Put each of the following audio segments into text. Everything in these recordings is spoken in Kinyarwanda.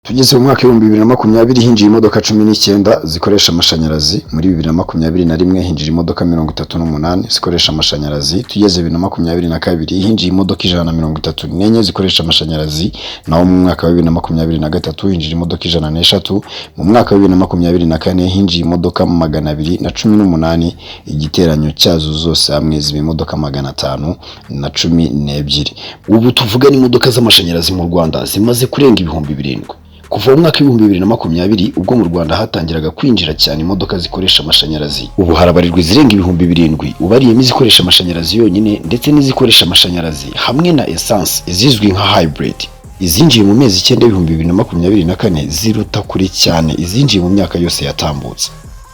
Tugeze mu mwaka w'2020, hinjiye imodoka 19 zikoresha amashanyarazi. Muri 2021 hinjira imodoka 38 zikoresha amashanyarazi. Tugeze 2022, hinjiye imodoka 134 zikoresha amashanyarazi. Naho mu mwaka wa 2023 hinjira imodoka 103. Mu mwaka wa 2024 hinjiye imodoka 218. Igiteranyo cyazo zose hamwe ziba imodoka 512. Ubu tuvugana, imodoka z'amashanyarazi mu Rwanda zimaze kurenga 7000. Kuva mu mwaka w'2020, ubwo mu Rwanda hatangiraga kwinjira cyane imodoka zikoresha amashanyarazi, ubu harabarirwa izirenga 7000, ubariyemo izikoresha amashanyarazi yonyine ndetse n'izikoresha amashanyarazi hamwe na essence, izizwi nka hybrid. Izinjiye mu mezi 9 y'2024 ziruta kure cyane izinjiye mu myaka yose yatambutse.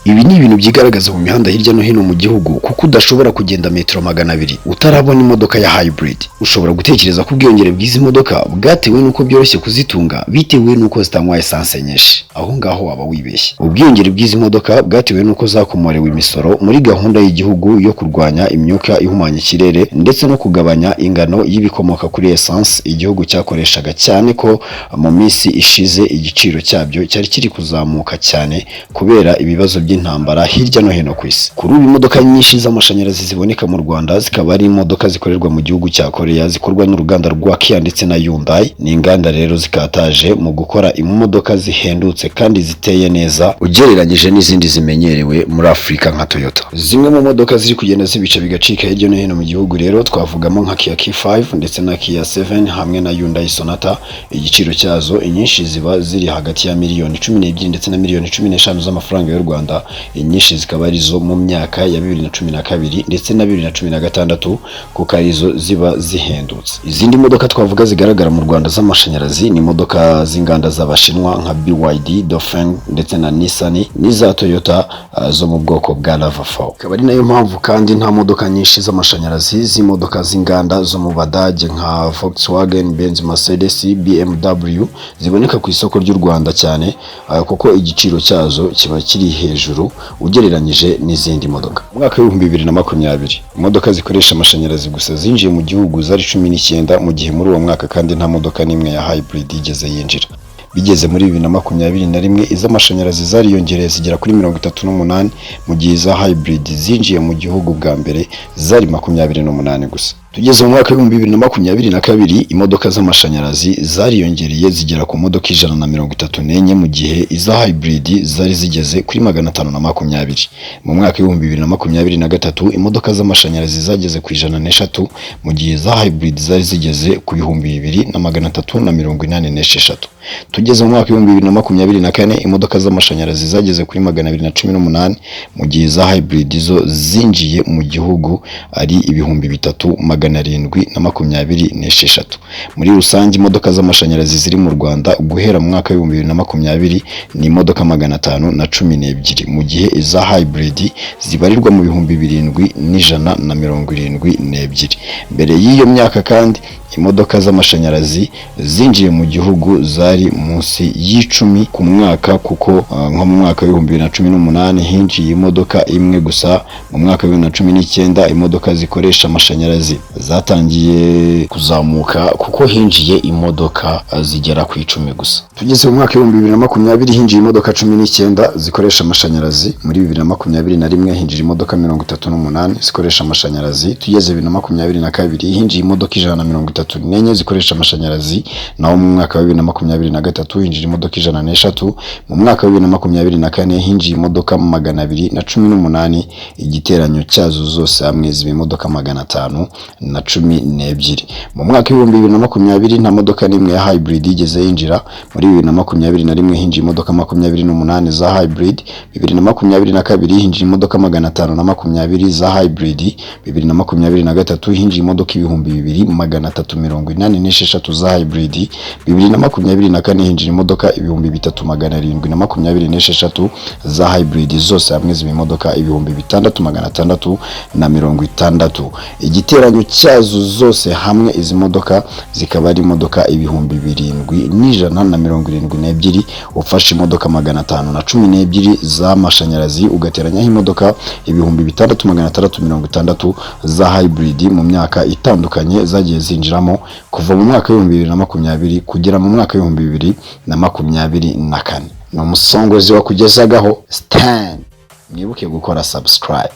Ibi ni ibintu byigaragaza mu mihanda hirya no hino mu gihugu, kuko udashobora kugenda metero 200 utarabona imodoka ya hybrid. Ushobora gutekereza ko ubwiyongere bw'izi modoka bwatewe n'uko byoroshye kuzitunga bitewe n'uko zitanywa essence nyinshi. Aho ngaho waba wibeshye. Ubwiyongere bw'izi modoka bwatewe n'uko zakomorewe imisoro muri gahunda y'igihugu yo kurwanya imyuka ihumanya ikirere ndetse no kugabanya ingano y'ibikomoka kuri essence igihugu cyakoreshaga, cyane ko mu minsi ishize igiciro cyabyo cyari kiri kuzamuka cyane kubera ibibazo by'intambara hirya no hino ku isi. Kuri ubu imodoka nyinshi z'amashanyarazi ziboneka mu Rwanda zikaba ari imodoka zikorerwa mu gihugu cya Korea, zikorwa n'uruganda rwa Kia ndetse na Hyundai. Ni inganda rero zikataje mu gukora imodoka zihendutse kandi ziteye neza ugereranyije n'izindi zimenyerewe muri Afurika nka Toyota. Zimwe mu modoka ziri kugenda zibica bigacika hirya no hino mu gihugu rero twavugamo nka Kia K5 ndetse na Kia 7 hamwe na Hyundai Sonata. Igiciro cyazo, inyinshi ziba ziri hagati ya miliyoni 12 ndetse na miliyoni 15 z'amafaranga y'u Rwanda. Inyinshi zikaba arizo mu myaka ya 2012 ndetse na 2016, kuko arizo ziba zihendutse. Izindi modoka twavuga zigaragara mu Rwanda z'amashanyarazi ni imodoka z'inganda z'Abashinwa nka BYD, Dongfeng ndetse na Nissan n'iza Toyota zo mu bwoko bwa RAV4. Akaba ari nayo mpamvu kandi nta modoka nyinshi z'amashanyarazi z'imodoka z'inganda zo mu Badage nka Volkswagen, Benz, Mercedes, BMW ziboneka ku isoko ry'u Rwanda cyane, kuko igiciro cyazo kiba kiri hejuru ugereranyije n'izindi modoka. Mu mwaka w'2020, imodoka zikoresha amashanyarazi gusa zinjiye mu gihugu zari 19, mu gihe muri uwo mwaka kandi nta modoka n'imwe ya hybrid yigeze yinjira. Bigeze muri 2021, iz'amashanyarazi zariyongereye zigera kuri 38, mu gihe iza hybrid zinjiye mu gihugu bwa mbere zari 28 gusa. Tugeze mu mwaka w'2022, imodoka z'amashanyarazi zariyongereye zigera ku modoka 134, mu gihe iza hybrid zari zigeze kuri 520. Mu mwaka w'2023, imodoka z'amashanyarazi zageze ku 103, mu gihe iza hybrid zari zigeze ku 2386. Tugeze mu mwaka w'2024, imodoka z'amashanyarazi zageze kuri 218, mu gihe iza hybrid zo zinjiye mu gihugu ari 3726. Muri rusange, imodoka z'amashanyarazi ziri mu Rwanda guhera mu mwaka w'2020 ni imodoka 512, mu gihe iza hybrid zibarirwa mu 7172. Mbere y'iyo myaka kandi, imodoka z'amashanyarazi zinjiye mu gihugu zari munsi y'icumi ku mwaka, kuko nko mu mwaka w'2018 hinjiye imodoka imwe gusa. Mu mwaka wa 2019, imodoka zikoresha amashanyarazi zatangiye kuzamuka, kuko hinjiye imodoka zigera ku 10 gusa. Tugeze mu mwaka w'2020, hinjiye imodoka 19 zikoresha amashanyarazi. Muri 2021 hinjira imodoka 38 zikoresha amashanyarazi. Tugeze 2022, hinjiye imodoka 134 zikoresha amashanyarazi. Naho mu mwaka wa 2023 hinjira imodoka 103. Mu mwaka wa 2024 hinjiye imodoka 218. Igiteranyo cyazo zose hamwe ziba imodoka 512. Mu mwaka w'2020 nta modoka n'imwe ya hybrid yigeze yinjira. Muri 2021 hinjiye imodoka 28 za hybrid. 2022 hinjiye imodoka 520 za hybrid. 2023 hinjiye imodoka 2386 za hybrid. 2024 hinjira imodoka 3726 za hybrid. Zose hamwe ziba imodoka 6660. Igiteranyo cyazo zose hamwe, izi modoka zikaba ari imodoka 7172. Ufashe imodoka 512 z'amashanyarazi ugateranyaho imodoka 6660 za hybrid mu myaka itandukanye zagiye zinjiramo kuva mu mwaka w'2020 kugera mu mwaka w'ibihumbi 2024. Ni umusongozi wakugezagaho Stan. Mwibuke gukora subscribe.